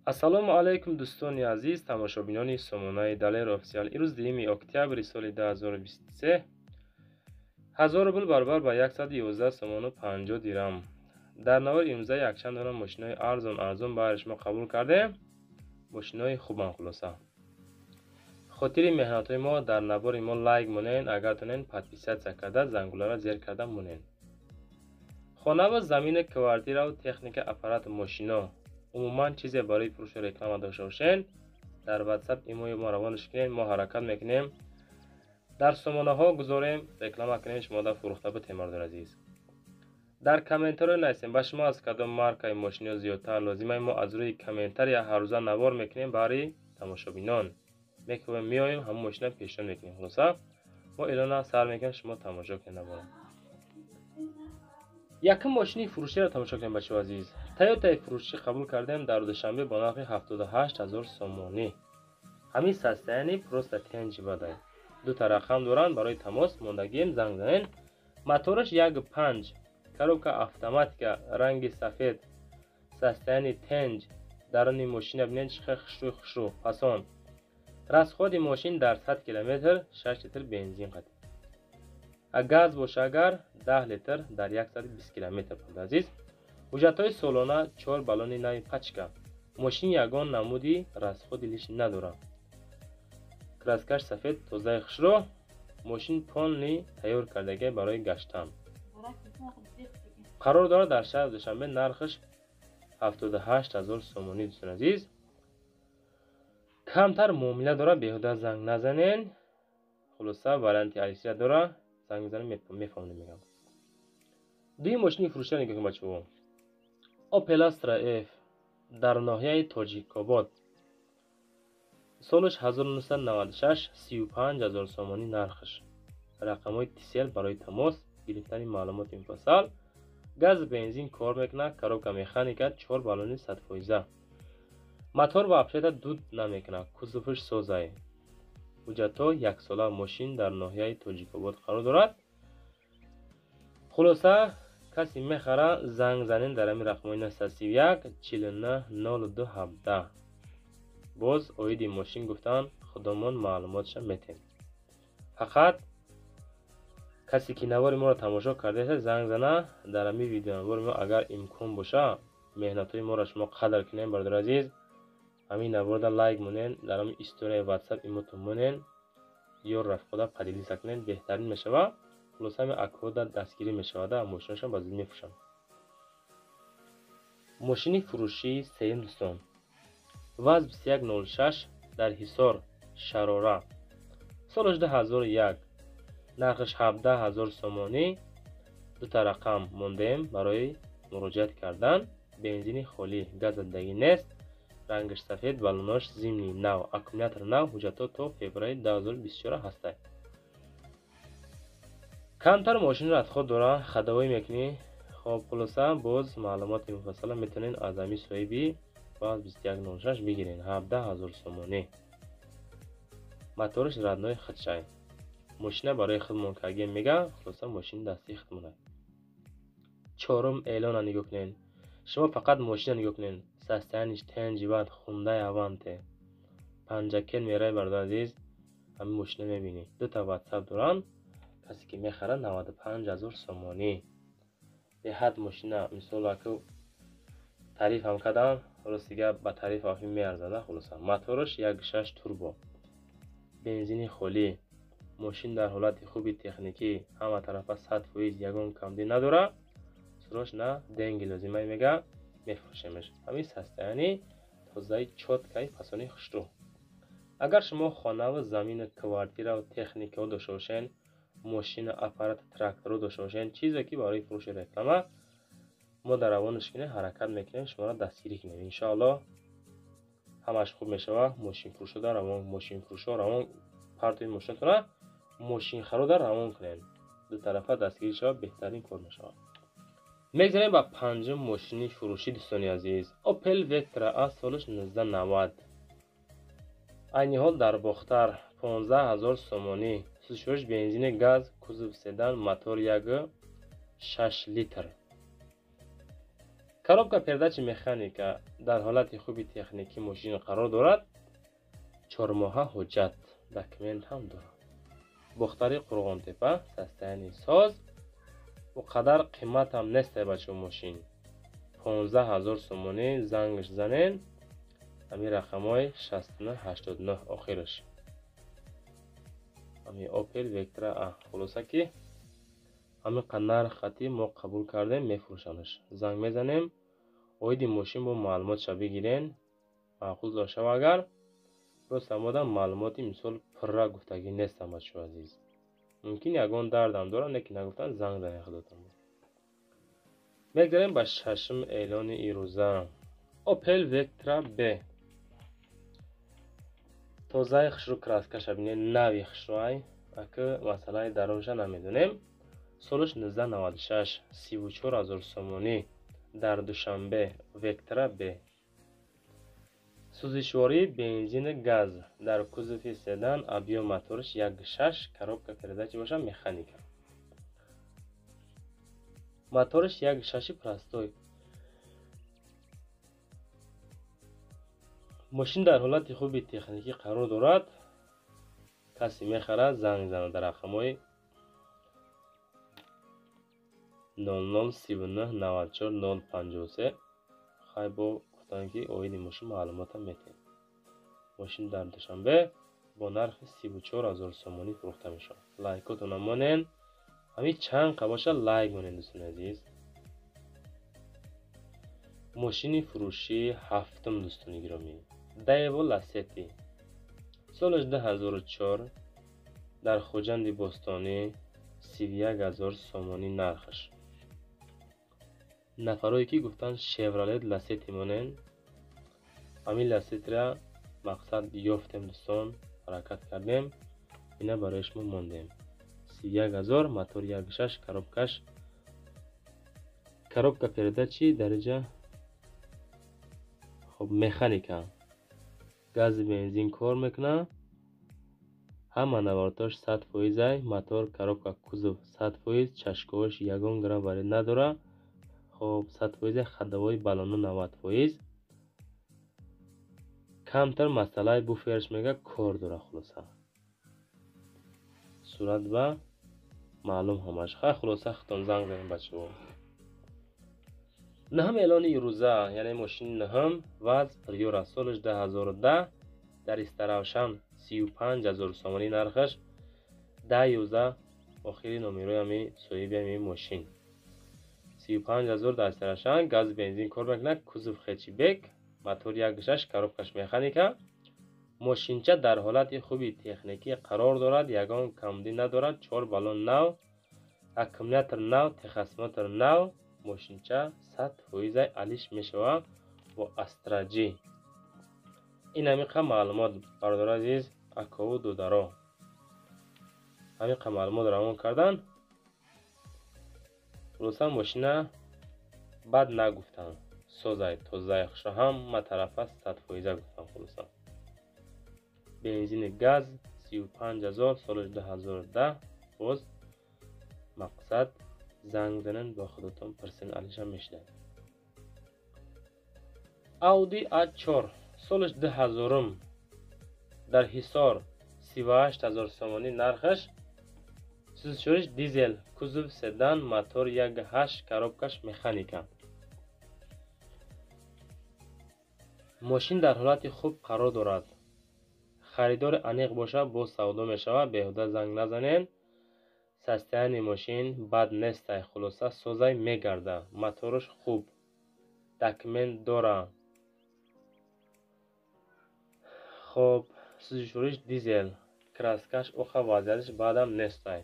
Ассалому алайкум, дӯстони азиз, тамошобинони сомонаи Далер Офисиал. Имрӯз 2 октябри соли 2023, 1000 рубл баробар ба 111 сомону 50 дирам. Дар навори имрӯза якчанд дона мошинои арзон арзон баҳри шумо қабул кардем. Мошинои хубам. Хулоса, хотири меҳнатҳои мо дар навори мо лайк монен, агар тонен, подписаться карда, зангуларо зер карда монен. Хонаву замину, квартираву техника, аппарату мошино, умуман чизе барои фурӯшу реклама дошта бошен, дар Ватсап, имои мо равонаш кунем. Мо ҳаракат мекунем, дар сомонаҳо гузорем, реклама кунем, шумо да фурӯхта битем. Мардони азиз, дар комментариё нависем, ба шумо аз кадом маркаи мошиниё зиёдтар лозима. Мо аз рӯи комментария ҳаррӯза навор мекунем, барои тамошобинон мекунем, меоем, ҳамон мошина пешниҳод мекунем. Хулоса, мо эълона сар мекунем, шумо тамошо кунед навора. Якум мошини фурӯширо тамошо кунем, бачаҳо азиз. Тойотаи фурӯшӣ қабул кардем дар Душанбе бо нархи 78 000 сомонӣ. Ҳамин состояние просто тенҷи бадай. Дута рақам доранд барои тамос, мондагием, занг занен. Мотораш 1,5, коробка автоматика, ранги сафед, состояние тенҷ. Даруни мошина бинед, чӣ хел хушрӯй, хушрӯ фасон. Расходи мошин дар 100 километр 6 литр бензин қатӣ, газ боша агар, 10 литр дар 120 километр. Азиз, ҳуҷҷатҳои солона, чор баллони нави пачка. Мошин ягон намуди расходи лишний надорад. Краскаш сафед, тозаи хушрӯ. Мошин полный тайёр кардагӣ барои гаштан. Қарор дорад дар шаҳри Душанбе, нархаш 78 000 сомонӣ. Дӯстони азиз, камтар муомила дорад, беҳуда занг назанен. Хулоса, варианти алисия дора, занг мезанем, мефаҳмонем, мегам. Дуюм мошини фурӯширо нигоҳ кунед, бачаҳо. Opel Astra F дар ноҳияи Тоҷикобод, солаш 1996, 35 000 сомонӣ нархаш. Рақамҳои Тисел барои тамос гирифтани маълумоти муфассал. Газ, бензин кор мекунад, коробка механика, чор баллони 100%. Мотор вообще-то дуд намекунад, кузоваш созае, ҳуҷҷатҳо яксола. Мошин дар ноҳияи Тоҷикобод қарор дорад. Хулоса, касе мехара, занг занен дар ҳамин рақамҳои 931 49 02 17. Боз оиди мошин гуфтан, худомон маълумотша метем. Фақат касе ки навори моро тамошо кардааст, занг зана. Дар ҳамин видеонавори мо, агар имкон боша, меҳнатҳои моро шумо қадр кунем. Бародари азиз, ҳамин наворда лайк монен, дар ҳамин историяи Ватсап имотон монен ё рафиқода поделиться кунен, беҳтарин мешавад. Хулоса, ҳамин акода дастгирӣ мешавада, мошинашон ба зудӣ мефурӯшанд. Мошини фурӯшии сеюм, дӯстон, ВАЗ 2106 дар Ҳисор, Шарора, солаш 2001, нархаш 17 000 сомонӣ. Дута рақам мондаем барои муроҷиат кардан. Бензини холӣ, газадагӣ нест, рангаш сафед, баллонош зимний нав, аккумулятор нав, ҳуҷҷатҳо то феврали 2024 ҳастанд. Камтар мошин расход дора, ходовой мекунӣ. Хоб, хулоса, боз маълумоти муфассала метавонед аз ҳамин соҳиби ВАЗ 2106 бигиред. 17 000 сомонӣ. Мотораш родной худшай. Мошина барои худмон кагем, мега. Хулоса, мошини дастии худмонай. Чорум эълона нигоҳ кунед. Шумо фақат мошина нигоҳ кунед, состояниш тенҷи бад. Хундай Аванте Панҷакен меравӣ, бародари азиз, ҳамин мошина мебинӣ. Дута Ватсап доранд. Касе ки мехарад, 95 000 сомонӣ. Беҳад мошина, мисол, аку таърифам кардам, рости гап, ба таъриф афи меарзада. Хулоса, мотораш 1,6 турбо, бензини холӣ. Мошин дар ҳолати хуби техникӣ, ҳама тарафа 100%, ягон камбудӣ надорад. Срочно деньги лозимай, мега, мефурӯшемаш. Ҳамин состояние тозаи, чёткай, фасони хушрӯ. Агар шумо хонаву замину, квартираву техникао дошта бошед, мошина, аппарат, тракторо дошта бошед, чизе ки барои фурӯши реклама, мо дар равонаш кунем, ҳаракат мекунем, шуморо дастгирӣ кунем. Иншоаллоҳ, ҳамаш хуб мешавад. Мошинфурӯшода равон, мошинфурӯшо равон партои мошинатона, мошинхарода равон кунед. Дутарафа дастгирӣ шавад, беҳтарин кор мешавад. Мегзарем ба панҷум мошини фурӯшӣ, дӯстони азиз. Opel Vectra A, солаш 1990, айни ҳол дар Бохтар, 15 000 сомонӣ. Сӯзишвориш бензини, газ, кузов седан, мотор 1,6 литр. Коробка передачи механика, дар ҳолати хуби техникӣ мошин қарор дорад. 4 моҳа ҳуҷҷат, документ ҳам дорад. Бохтари Қурғонтепа, состояние соз, о қадар қимат ҳам нестай, бачаҳо. Мошин 15 000 сомонӣ. Зангш занен, ҳамин рақамҳои 69 89 охираш, ҳамин Опел Вектра А. Хулоса, ки ҳамин қа нарх хати мо қабул кардем, мефурӯшанаш. Занг мезанем, оиди мошин бо маълумотша бигирен, маъқул шава. Агар рост омода маълумоти мисол пурра гуфтагӣ нестам, бачаҳо азиз, мумкин ягон дардам дорам, лекин нагуфтан. Занг занен худотон. Мегзарем ба шашум эълони ирӯза. Опел Вектра Б, тозаи хушрӯ, краскаша бинед, нави хушрӯай. Аки масъалаи дарунша намедонем. Солаш 1996, 34 000 сомонӣ, дар Душанбе. Вектра Б, сӯзишвории бензини газ, дар кузови седан, объём мотораш 1,6, коробка передачи боша механика, мотораш 1,6-и простой. Мошин дар ҳолати хуби техникӣ қарор дорад. Касе мехарад, занг занад дар рақамҳои 00 39 94 053. Хай, бо гуфтанд, ки оиди мошин маълумотам метиҳем. Мошин дар Душанбе бо нархи 34 000 сомонӣ фурӯхта мешавад. Лайкотона монен, ҳамин чанд қа бошад, лайк монен, дӯстони азиз. Мошини фурӯшии ҳафтум, дӯстони гиромӣ, Даево Ласети, солаш 2004, дар Хуҷанди Бостонӣ, 31 000 сомонӣ нархаш. Нафарое ки гуфтанд Шевролет Ласети монен, ҳамин Ласетира мақсад ёфтем, дӯстон, ҳаракат кардем, ина барои шумо мондем. 31 000, мотор 1,6, коробкаш коробка передачи дараҷа хоб механика, гази бензин кор мекунад, ҳама навортош 100 фоизай, мотор, коробка, кузов 100%, чашкош ягон грамм варед надорад. Хоб, 100%, ходовой баллону 90%. Камтар масъалаи буферш мега кор дора. Хулоса, сурат ба маълум ҳамаш. Хай, хулоса, худтон занг занед, бачаҳо. Наҳум эълони ирӯза, яъне мошини наҳум, ВАЗ Приора, солаш 2010, дар Истаравшан, 35 000 сомонӣ нархаш, 10 11 охири номерои ҳами соҳиби ҳами мошин. 35 000 дар Истаравшан, гази бензин кор мекунад, кузов хэтчбек, мотор 1,6, коробкаш механика. Мошинча дар ҳолати хуби техникӣ қарор дорад, ягон камбудӣ надорад, чор баллон нав, аккумулятор нав, техосмотр нав. Мошинча 100 фоизай алиш мешавад бо Астра Ҷи. Ин ҳамиқа маълумот, бародари азиз, акову дударо, ҳамиқа маълумот равон кардан. Хулоса, мошина бад нагуфтанд, созай, тозаи, хушро, ҳама тарафа 100 фоиза гуфтам. Хулоса, бензини газ, 35 000, соли 2010. Боз мақсад, занг занед, бо худатон пурсен, алиша мешинад. Ауди А4, солаш 2000-ум, дар Ҳисор, 38 000 сомонӣ нархаш, сӯзишвориш дизел, кузов седан, мотор 1,8, коробкаш механика. Мошин дар ҳолати хуб қарор дорад. Харидори аниқ бошад, боз савдо мешавад, беҳуда занг назанед. Состояние мошин бад нестай, хулоса, созай, мегарда, мотораш хуб, документ дора. Хоб, сӯзишвориш дизел, краскаш оха, вазъияташ бадам нестай.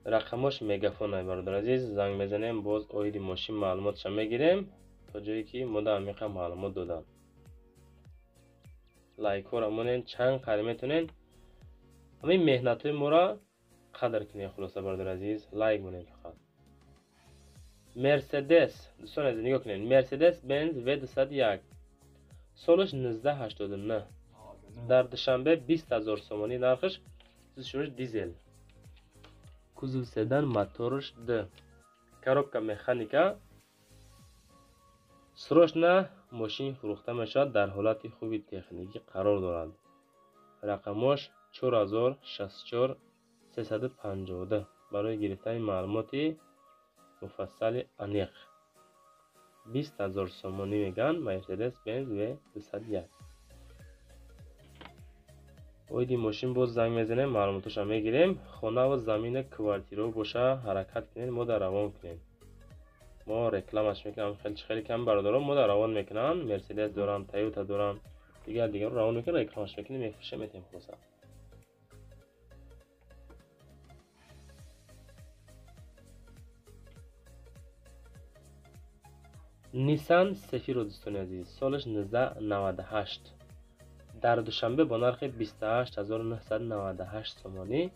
Рақамош Мегафонай, бародар азиз, занг мезанем, боз оиди мошин маълумотша мегирем, то ҷое ки мо да амиқа маълумот додам. Лайкҳоро монен, чанд қадр метонен, ҳамин меҳнатҳои моро қадр кунед. Хулоса, бародар азиз, лайк монед фақат. Мерседес, дӯстони азиз, нигоҳ кунед, Мерседес Бенз В 201, солаш 1989, дар Душанбе, 20 000 сомонӣ нархаш, сӯзишвориш дизел, кузов седан, мотораш д. Коробка механика. Срочно мошин фурӯхта мешавад, дар ҳолати хуби техникӣ қарор дорад. Рақамош 4064 352 барои гирифтани маълумоти муфассали аниқ. 20 000 сомонӣ мегӯянд Mercedes Benz V201. Оиди мошин боз занг мезанем, маълумоташро мегирем. Хонаву замина квартирао боша, ҳаракат кунед, мо дар равон кунем. Мо рекламаш мекунам, хеле кам бародарон мо дар равон мекунанд. Мерседес доранд, Тойота доранд, дигар дигарро равон мекунанд, рекламаш мекунем, мефурӯшем, метем хулоса. Nissan Cefiro дӯстони азиз, солаш 1998 дар Душанбе бо нархи 28998 сомонӣ,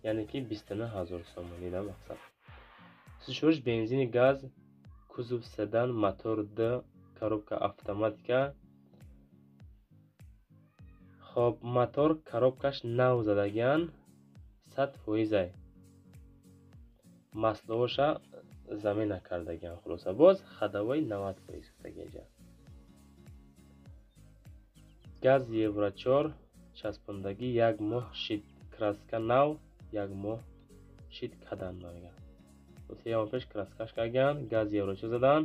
яъне ки 29000 сомонӣ дар мақсад. Сушуриш бензини газ, кузов седан, мотор Д, коробка автоматика. Хоб, мотор коробкаш нав задагиан, 100%. Маслооша замена кардагиан, хулоса боз ходовой 90% гуфтагиаҷа. Газ Евро 4, часпондагӣ як моҳ шид, краска нав як моҳ шид кадан мегӯянд. Се моҳ пеш краскаш кардагиан, газ Евро 4 задан,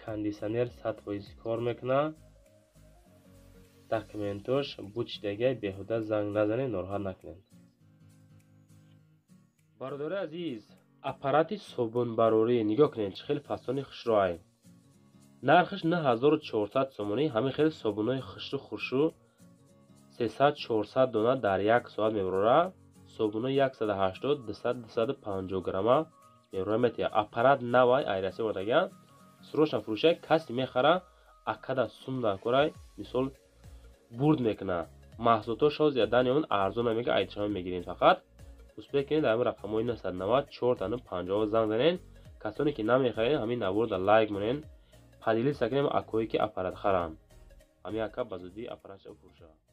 кондитсионер 100% кор мекунад. Документош бучидагиай, беҳуда занг назанед, нороҳат накунед. Бародари азиз, аппарати собунбарорӣ нигоҳ кунед, чӣ хеле фасони хушрӯай. Нархаш 9400 сомонӣ. Ҳамин хел собунҳои хушрӯ хуршу 300-400 дона дар як соат мебарора. Собунҳои 180, 200, 250 грамма мебарора метиҳад. Аппарат навай айраси овардагиан, срочно фурӯшай, касе мехара акада сум дар корай, мисол бурд мекунад. Маҳсулотҳо шоз ядани он арзон намега, айдишама мегирем фақат. Успех кунед, дар ҳамин рақамҳои 990 450 занг занед. Касоне ки намехаред, ҳамин наворда лайк монед, поделиться кунем акое ки аппарат харанд. Ҳамин ака ба зудӣ аппаратша фурӯшад.